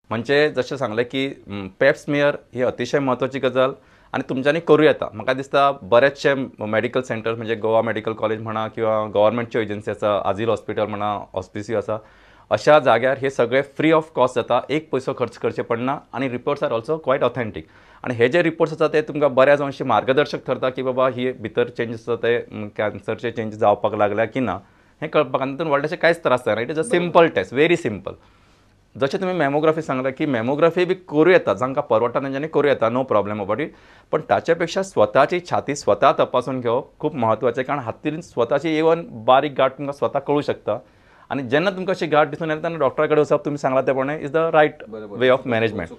म्हणजे जशें सांगलें की पेप स्मियर ही अतिशय म्हत्वाची गजाल आनी तुमच्यांनी करूं येता. म्हाका दिसता बरेचशे मेडिकल सेंटर्स म्हणजे गोवा मेडिकल कॉलेज म्हणा किंवा गव्हर्मेंटच्यो एजन्सी आसा, आझिल हॉस्पिटल म्हणा, हॉस्पिसियो आसा, अशा जाग्यार हे सगळे फ्री ऑफ कॉस्ट जाता, एक पयसो खर्च करचे पडना आनी reports are also quite authentic. आनी हे जे रिपोर्ट्स आसा ते तुमकां बऱ्याच अंशी मार्गदर्शक थरता की बाबा ही भितर चेंजीस आसा ते कॅन्सरचे चेंजीस जावपाक लागल्या की ना हें कळपाक, आनी तातूंत व्हडलेशे कांयच त्रास जायना. It is a simple test, very simple. जशें तुमी मॅमोग्राफी सांगला की मॅमोग्राफी बी करूं येता, जांकां परवडटा तेंच्यांनी करूं येता, नो प्रॉब्लेम अबाउट it. पण ताचे पेक्षा स्वताची छाती स्वता तपासून घेवप खूब म्हत्वाचें, कारण हातीन स्वताची इवन बारीक गांठ तुमकां स्वता कळूं शकता आनी जेन्ना तुमकां अशी गांठ दिसून येता तेन्ना डॉक्टरा कडेन वचप तुमी सांगला ते प्रमाणे is the right way of management.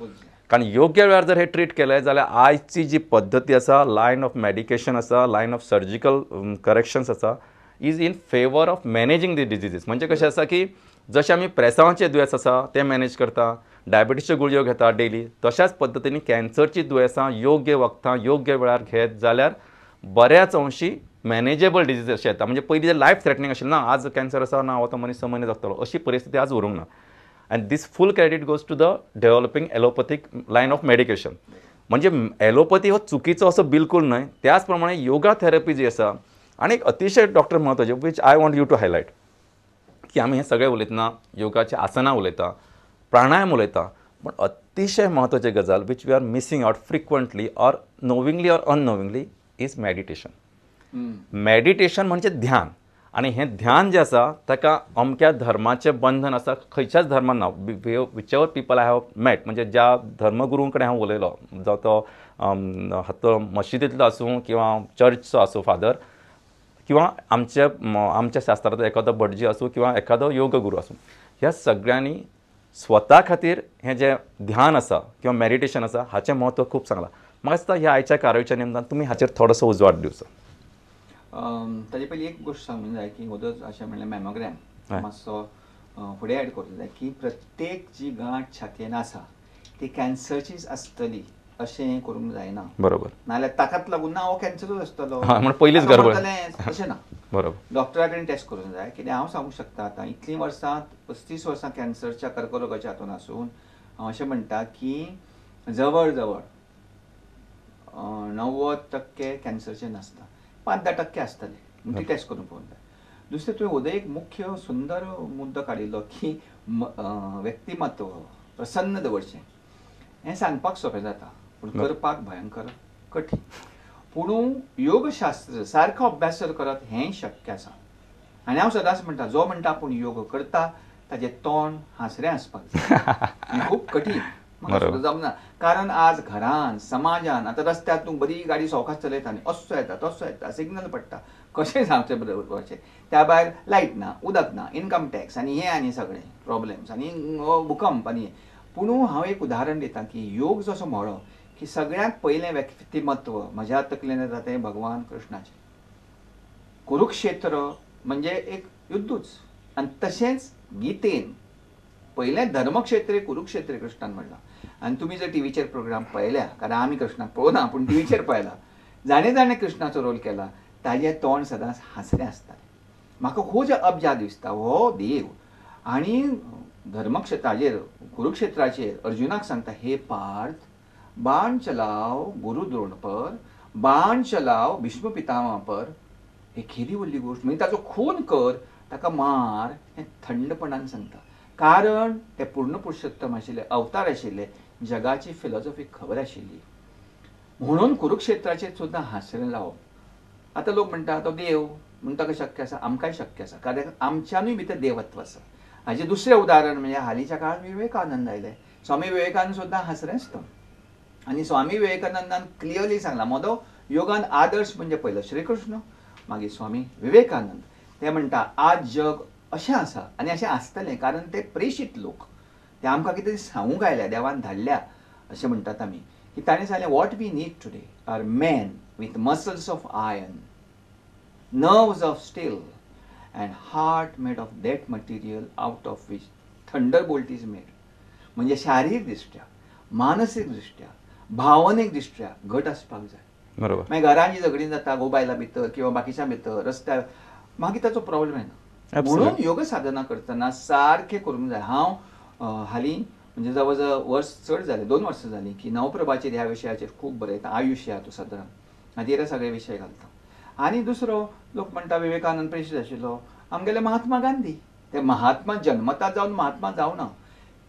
कारण योग्य वेळार जर हे ट्रीट केलें जाल्यार आयची जी पद्दती आसा, लायन ऑफ मेडिकेशन आसा, लायन ऑफ सर्जिकल करेक्शन्स आसा, is in favour of managing the diseases. म्हणजे कशें आसा की जशें आमी प्रेसांवाचें दुयेंस आसा तें मॅनेज करता, डायबिटीसच्यो गुळयो घेता डेली, तशाच पद्दतीन कॅन्सरची दुयेंसां योग्य वखदां योग्य वेळार घेत जाल्यार बऱ्याच अंशी मॅनेजेबल डिजीज अशें येता. म्हणजे पयलीं जें लायफ थ्रेटनींग आशिल्लें ना, आज कॅन्सर आसा ना हो तो मनीस 6 म्हयने जगतलो, अशी परिस्थिती आज उरूंक ना. And this full credit goes to the developing allopathic line of medication. म्हणजे एलोपथी हो चुकीचो असो बिलकूल न्हय. त्याच प्रमाणे योगा थेरपी जी आसा, आनी एक अतिशय डॉक्टर म्हत्वाचें which I want you to highlight, की आमी हें सगळें उलयतना योगाची आसनां उलयता, प्राणायाम उलयता, पण अतिशय म्हत्वाची गजाल which we are missing out frequently or knowingly or unknowingly is meditation. Meditation म्हणजे ध्यान, आनी हें ध्यान जें आसा ताका अमक्या धर्माचें बंधन आसा, खंयच्याच धर्मान ना. Whichever people I have met, म्हणजे ज्या धर्मगुरूं कडेन हांव उलयलो, जावं तो हातो मशिदींतलो आसूं किंवा चर्चचो आसूं फादर, किंवा आमच्या आमच्या शास्त्रांतलो एखादो भटजी आसूं किंवा एखादो योग गुरू आसूं, ह्या सगळ्यांनी स्वता खातीर हें जें ध्यान आसा किंवा मेडिटेशन आसा हाचें म्हत्व खूब सांगलां. म्हाका दिसता ह्या आयच्या कारवायच्या निमतान तुमी हाचेर थोडोसो उजवाड दिवचो. ताजे पयलीं एक गोश्ट सांगूंक जाय की वदोच अशें म्हणलें मॅमोग्राम मातसो फुडें एड करूंक जाय की प्रत्येक जी गांठ छातयेन आसा ती कॅन्सरचीच आसतली अशें करूंक जायना. बरोबर. नाजाल्यार ताकाच लागून ना हो कॅन्सरूच आसतलो म्हण पयलींच गडबड अशें ना. बरोबर. डॉक्टरा कडेन टेस्ट करूंक जाय. कित्याक हांव सांगूंक शकता आतां इतलीं वर्सां 35 वर्सां कॅन्सरच्या कर्करोगाच्या हातून आसून हांव अशें म्हणटा की जवळ जवळ 90% कॅन्सरचें नासता, 5-10% आसतले. ती टेस्ट करून पळोवंक जाय. दुसरें तुवें उदय एक मुख्य सुंदर मुद्दो काडिल्लो की व्यक्तिमत्व प्रसन्न दवरचें, हें सांगपाक सोंपें जाता पूण करपाक भयंकर कठीण. पूण योगशास्त्र सारको अभ्यास जर करत हें शक्य आसा. आनी हांव सदांच म्हणटा, जो म्हणटा आपूण योग करता ताजें तोंड हांसरें आसपाक जाय. खूब कठीण, म्हाका सुद्दां जमना. कारण आज घरान समाजान आतां रस्त्यार तूं बरी गाडी सवकास चलयता आनी असो येता तसो येता, सिग्नल पडटा, कशें सांगचें बरोवपाचें, त्या भायर लायट ना, उदक ना, इनकम टॅक्स आनी हें आनी सगळें प्रॉब्लेम्स आनी भुकंप आनी हें. पूण हांव एक उदाहरण दिता की योग जसो म्हळो की सगळ्यांत पयलें व्यक्तिमत्व म्हज्या तकलेन येता तें भगवान कृष्णाचें. कुरुक्षेत्र म्हणजे एक युद्धूच, आनी तशेंच गीतेन पयलें धर्मक्षेत्र कुरुक्षेत्र कृष्णान म्हणलां. आनी तुमी जर टिवीचेर प्रोग्राम पळयल्या, कारण आमी कृष्णाक पळोवना पूण टिवीचेर पळयला, जाणें जाणें कृष्णाचो रोल केला ताजें तोंड सदांच हांसरें आसतालें. म्हाका हो जे अब्जा दिसता हो देव आनी धर्मक्षेत्राचेर कुरुक्षेत्राचेर अर्जुनाक सांगता, हे पार्थ बाण चलाव गुरु द्रोण पर, बाण चलाव भीष्म पितामह पर. हे केदी व्हडली गोश्ट, म्हणजे ताचो खून कर, ताका मार, हें थंडपणान सांगता. कारण ते पूर्ण पुरुषोत्तम आशिल्ले, अवतार आशिल्ले, जगाची फिलॉसॉफी खबर आशिल्ली. म्हणून कुरुक्षेत्राचेर सुद्दां हांसरें लावप. आतां लोक म्हणटा तो देव म्हूण ताका शक्य आसा, आमकांय शक्य आसा, कारण आमच्यानूय भितर देवत्व आसा. हाचें दुसरें उदाहरण म्हणजे हालींच्या काळार विवेकानंद आयले. स्वामी विवेकानंद सुद्दां हांसरेंच तो. आनी स्वामी विवेकानंदान क्लियरली सांगलां, म्हजो योगान आदर्श म्हणजे पयलो श्रीकृष्ण, मागीर स्वामी विवेकानंद. ते म्हणटा आज जग अशें आसा आनी अशें आसतलें, कारण ते प्रेशीत लोक, ते आमकां कितें सांगूंक आयल्या, देवान धाडल्या अशें म्हणटात आमी. की ताणें सांगलें, what we need today are men with muscles of iron, nerves of steel and heart made of that material out of which thunderbolt is made. म्हणजे शारीरिक दृष्ट्या, मानसीक दृष्ट्या, भावनीक दृष्ट्या घट आसपाक जाय. बरोबर. मागीर घरान जी झगडीं जाता घोव बायलां भितर किंवा बाकीच्या भितर रस्त्यार, मागीर ताचो प्रॉब्लेम येना. म्हणून योग साधना करतना सारकें करूंक जाय. हांव हालीं म्हणजे जवळ जवळ वर्स चड जालें, 2 वर्सां जालीं की नवप्रभाचेर ह्या विशयाचेर खूब बरयता. आयुश्य हातूंत सदरान हाजेर सगळे विशय घालता. आनी दुसरो लोक म्हणटा विवेकानंद प्रेशीत आशिल्लो, आमगेले महात्मा गांधी. ते महात्मा जन्मता जावन महात्मा जावना,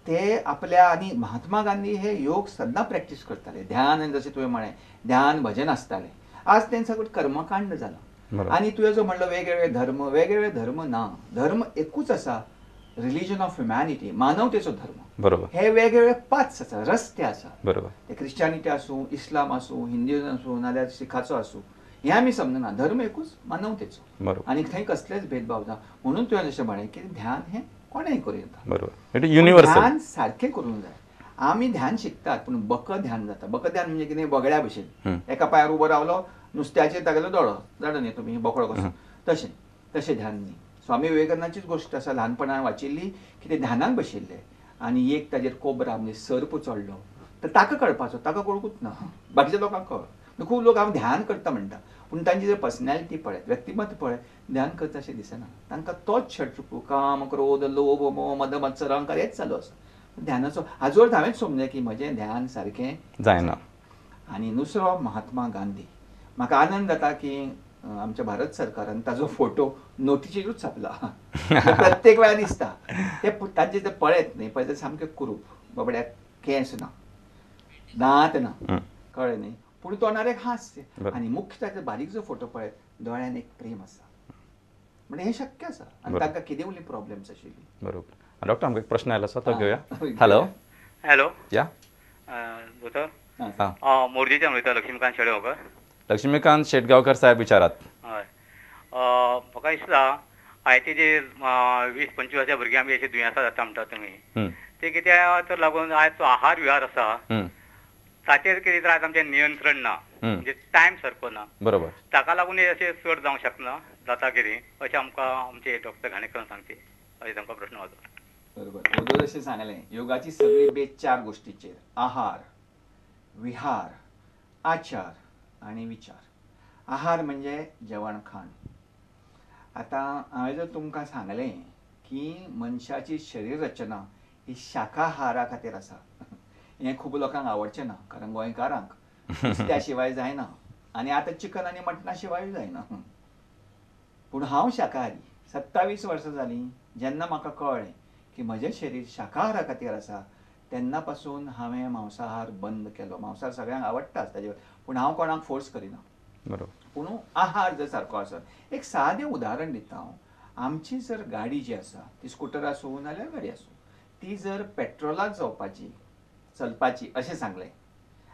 ते आपल्या आनी महात्मा गांधी हे योग सदां प्रॅक्टीस करताले. ध्यान, आनी जशें तुवें म्हळें ध्यान भजन आसतालें. आज तें सगळें कर्मकांड जालां. आनी तुवें जो म्हणलो वेगवेगळे धर्म, वेगवेगळे धर्म ना, धर्म एकूच आसा, रिलीजन ऑफ ह्युमॅनिटी, मानवतेचो धर्म. बरोबर. हे वेगवेगळे पाच आसा, रस्ते आसा. बरोबर. ते क्रिश्चियनिटी आसूं, इस्लाम आसूं, हिंदुइजम आसूं, नाल्यार शिखाचो आसूं, हें आमी समजना. धर्म एकूच, मानवतेचो. बरोबर. आनी थंय कसलेच भेदभाव ना. म्हणून तुवें जशें म्हळें की ध्यान हें कोणेंय करूं येता. बरोबर. युनिवर्सल. ध्यान सारकें करूंक जाय. आमी ध्यान शिकतात पूण बक ध्यान जाता. बक ध्यान म्हणजे कितें, बगड्या भशेन एका पांयार उबो रावलो, नुस्त्याचेर तागेलो दोळो, जाणा न्ही तुमी बोकडो कसो, तशें तशें ध्यान न्ही. स्वामी विवेकानंदाचीच गोश्ट आसा, ल्हानपणान वाचिल्ली की ते ध्यानाक बशिल्ले आनी एक ताजेर कोबरा म्हणजे सर्प चडलो, तर ताका कळपाचो, ताका कळकूच ना, बाकीच्या लोकांक कळ. खूब लोक हांव ध्यान करता म्हणटा, पूण तांची जर पर्सनॅलिटी पळयत, व्यक्तिमत्व पळयत, ध्यान करता अशें दिसना. तांकां तोच षटरिपू, काम, क्रोध, लोभ, मोह, मद, मत्सर, अहंकार हेच चालू आसा. ध्यानाचो हाजो अर्थ हांवेंच समजलें की म्हजें ध्यान सारकें जायना. आनी दुसरो महात्मा गांधी, म्हाका आनंद जाता की आमच्या भारत सरकारान ताजो फोटो नोटीचेरूच छापला. प्रत्येक वेळा दिसता ते तांचे ते पळयत न्ही, पळयत सामकें कुरूप, बाबड्याक केंस ना, दांत ना, कळ्ळें न्ही, पूण तोंडार एक हास्य. आनी मुख्य ताचो बारीक जो फोटो पळयत दोळ्यान एक प्रेम आसा. म्हणजे हें शक्य आसा. आनी तांकां कितें उरली प्रॉब्लेम्स आशिल्ली. बरोबर. डॉक्टर आमकां एक प्रश्न आयलो आसा, तो घेवया. हॅलो. हॅलो. या दोतोर, मोरजेच्यान उलयता, लक्ष्मीकांत शेटगांवकर. लक्ष्मीकांत शेटगांवकर साहेब विचारात. हय, म्हाका दिसता आयचे जे 20-25 वर्सां भुरग्यांक बी अशें दुयेंसां जाता म्हणटा तुमी, ते कित्याक तर लागून आयज जो आहार विहार आसा ताचेर कितें तर आयज आमचें नियंत्रण ना, म्हणजे टायम सारको ना. बरोबर. ताका लागून अशें चड जावंक शकना, जाता कितें अशें आमकां आमचे डॉक्टर घाणेकरान सांगचे अशें तांकां प्रश्न आसा. बरोबर. अदोर अशें सांगलें, योगाची सगळी बेज 4 गोश्टीचेर, आहार, विहार, आचार आनी विचार. आहार म्हणजे जेवण खाण. आतां हांवें जर तुमकां सांगलें की मनशाची शरीर रचना ही शाकाहारा खातीर आसा, हें खूब लोकांक आवडचें ना, कारण गोंयकारांक नुस्त्या शिवाय जायना, आनी आतां चिकन आनी मटणा शिवाय जायना. पूण हांव शाकाहारी 27 वर्सां जालीं. जेन्ना म्हाका कळ्ळें की म्हजें शरीर शाकाहारा खातीर आसा, तेन्ना पासून हांवें मांसाहार बंद केलो. मांसाहार सगळ्यांक आवडटाच ताजे, पूण हांव कोणाक फोर्स करिना. बरोबर. पूण आहार जर सारको आसत, एक सादें उदाहरण दिता हांव. आमची जर गाडी जी आसा, ती स्कुटर आसूं नाल्यार गाडी आसूं, ती जर पेट्रोलाक जावपाची चलपाची अशें सांगलें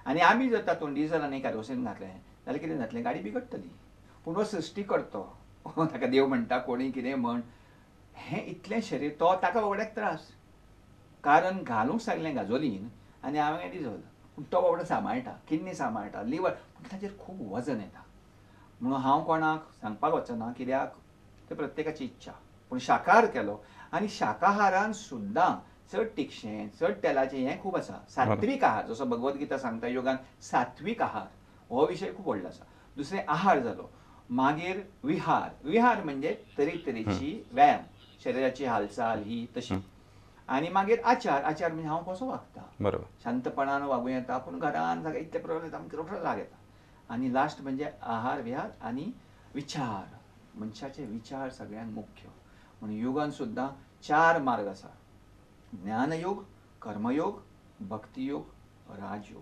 आनी आमी जर तातूंत डिजल आनी कॅरोसीन घातलें जाल्यार कितें जातलें, गाडी बिगडटली. पूण हो सृश्टी करतो, ताका देव म्हणटा, कोणी कितें म्हण, हें इतलें शरीर तो ताका बाबड्याक त्रास, कारण घालूंक सांगलें गाजोलीन आनी हांवें डिजल, पूण तो बाबडो सांबाळटा, किडनी सांबाळटा, लिवर, पूण ताचेर खूब वजन येता. म्हणून हांव कोणाक सांगपाक वचना, कित्याक ते प्रत्येकाची इच्छा. पूण शाकाहार केलो आनी शाकाहारान सुद्दां चड तिखशें, चड तेलाचें हें खूब आसा. सात्वीक आहार, जसो भगवद गीता सांगता योगान, सात्वीक आहार हो विशय खूब व्हडलो आसा. दुसरें आहार जालो, मागीर विहार. विहार म्हणजे तरेतरेची व्यायाम, शरीराची हालचाल ही तशी. आनी मागीर आचार. आचार म्हणजे हांव कसो वागता, बरोबर, शांतपणान वागूं येता, पूण घरान सगळें इतले प्रॉब्लेम येता, आमकां रोखडो राग येता. आनी लास्ट म्हणजे आहार, विहार आनी विचार. मनशाचे विचार सगळ्यांत मुख्य. म्हणून योगान सुद्दां 4 मार्ग आसा, ज्ञानयोग, कर्मयोग, भक्तियोग, राजयोग.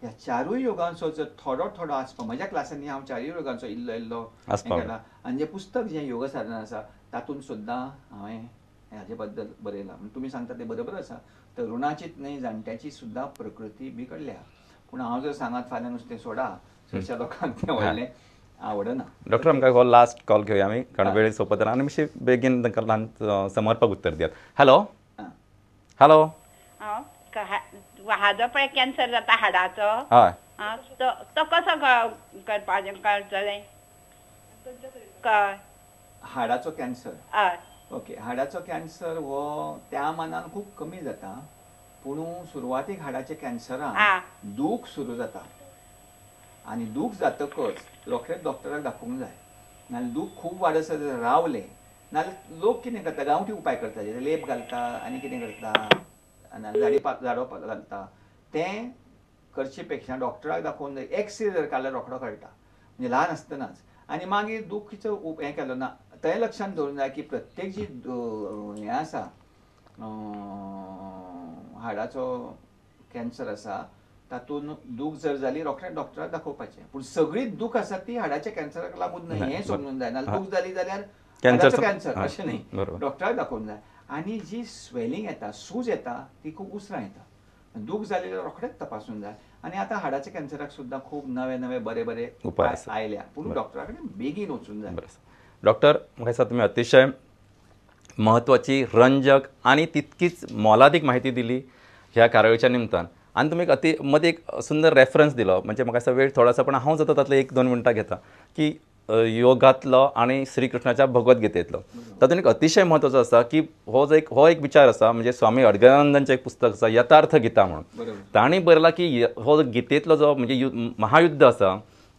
ह्या 4 योगांचो जर थोडो थोडो आसपाव, म्हज्या क्लासांनी हांव 4 योगांचो इल्लो इल्लो केला. आनी जें पुस्तक जें योग साधना आसा तातूंत सुद्दां हांवें हाजे बद्दल बरयलां. म्हण तुमी सांगता तें बरोबर आसा, तरुणाचीच न्हय जाणट्याची सुद्दां प्रकृती बिगडल्या. पूण हांव जर सांगात फाल्यां नुस्तें सोडा, चडश्या लोकांक तें व्हडलें आवडना. डॉक्टर आमकां हो लास्ट कॉल घेवया आमी, कारण वेळ सोंपत आनी मातशी बेगीन तांकां ल्हान समर्पक उत्तर दियात. हॅलो. हॅलो. हाजो पळय कॅन्सर जाता हाडाचो, हय, तो कसो करपाचें कळटलें? हाडाचो कॅन्सर? हय. ओके. हाडाचो कॅन्सर हो त्या मानान खूब कमी जाता, पूण सुरवातीक हाडाच्या कॅन्सरान दूख सुरू जाता आनी दूख जातकच रोखडेच डॉक्टराक दाखोवंक जाय, नाल्यार दूख खूब वाडसर रावलें नाल्यार लोक कितें करता, गांवठी उपाय करता, लेप घालता आनी कितें करता, आनी झाडो घालता तें करचे पेक्षा डॉक्टराक दाखोवन एक्सरे जर काडल्यार रोखडो कळटा, म्हणजे ल्हान आसतनाच. आनी मागीर दुखीचो हें केलो ना तें लक्षांत दवरूंक जाय की प्रत्येक जी हें आसा हाडाचो कॅन्सर आसा तातूंत दूख जर जाली रोखडें डॉक्टराक दाखोवपाचें, पूण सगळी दूख आसा ती हाडाच्या कॅन्सराक लागून न्हय हें समजून जाय. नाजाल्यार दूख जाली जाल्यार हाडाचो कॅन्सर अशें न्ही, डॉक्टराक दाखोवंक जाय. आनी जी स्वेलिंग येता, सूज येता ती खूब उसरां येता, दूख जाली जाल्यार रोखडेंच तपासूंक जाय. आनी आतां हाडाच्या कॅन्सराक सुद्दां खूब नवे नवे बरे बरे उपाय आयल्या, पूण डॉक्टरा कडेन बेगीन वचूंक जाय. डॉक्टर म्हाका दिसता तुमी अतिशय म्हत्वाची, रंजक आनी तितकीच मोलादीक म्हायती दिली ह्या कार्यावळीच्या निमतान. आनी तुमी एक मदीं एक सुंदर रेफरन्स दिलो, म्हणजे म्हाका दिसता वेळ थोडो आसा पण हांव जाता तातले 1-2 मिनटां घेता की योगांतलो आनी श्रीकृष्णाच्या भगवद्गीतेंतलो तातूंत एक अतिशय म्हत्वाचो आसा की हो एक विचार आसा, म्हणजे स्वामी अडगळानंदांचें एक पुस्तक आसा यथार्थ गीता म्हणून, तांणी बरयलां की हो गीतेंतलो जो म्हणजे महायुद्ध आसा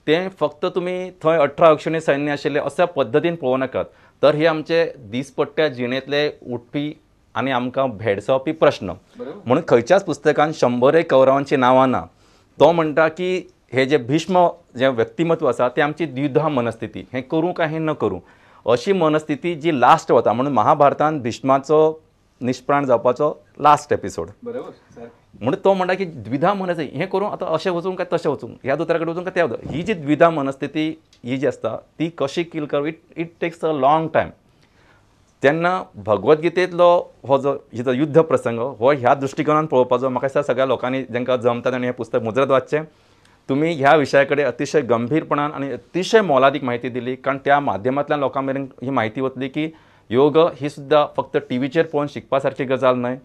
तें फक्त तुमी थंय 18 अक्षिणी सैन्य आशिल्लें अशा पद्दतीन पळोवं नाकात, तर हे आमचे दिसपट्ट्या जिणेंतले उठपी आनी आमकां भेडसावपी प्रश्न. म्हणून खंयच्याच पुस्तकान 101 कौरवांची नांवां ना. तो म्हणटा की हे जे भीष्म जे व्यक्तिमत्व आसा तें आमची द्विधा मनस्थिती, हें करूं काय हें न करूं अशी मनस्थिती जी लास्ट वता. म्हणून महाभारतान भीष्माचो निष्प्राण जावपाचो लास्ट एपिसोड. बरोबर. म्हणून तो म्हणटा की द्विधा मनस्थिती, हें करूं आतां अशें वचूंक काय तशें वचूंक, ह्या दोतोरा कडेन वचूंक काय त्या दोतोरा, ही जी द्विधा मनस्थिती ही जी आसता ती कशी किल कर, it takes a long time. तेन्ना भगवद्गीतेंतलो हो जो युद्ध प्रसंग हो ह्या दृश्टिकोनान पळोवपाचो. म्हाका दिसता सगळ्या लोकांनी जांकां जमता तांणी हें पुस्तक मुजरत वाचचें. तुमी ह्या विशया कडेन अतिशय गंभीरपणान आनी अतिशय मोलादीक म्हायती दिली, कारण त्या माध्यमांतल्यान लोकां मेरेन ही म्हायती वतली की योग ही सुद्दां फक्त टीव्हीचेर पळोवन शिकपा सारकी गजाल न्हय.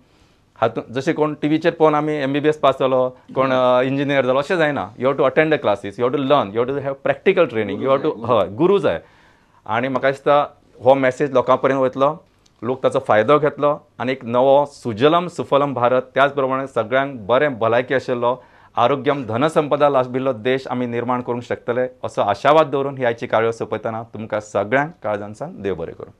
हातूंत जशें कोण टीव्हीचेर पळोवन आमी MBBS पास जालो, कोण इंजिनियर जालो अशें जायना. You have to attend the classes, you have to learn, you have to have practical training, you have to हय गुरू जाय. आनी म्हाका दिसता हो मॅसेज लोकां पर्यंत वयतलो, लोक ताचो फायदो घेतलो आनी एक नवो सुजलम सुफलम भारत, त्याच प्रमाणे सगळ्यांक बरें भलायकी आशिल्लो, आरोग्यम धनसंपदा लाभिल्लो देश आमी निर्माण करूंक शकतले असो आशावाद दवरून ही आयची कार्यावळ सोंपयतना तुमकां सगळ्यांक काळजान सावन देव बरें करूं.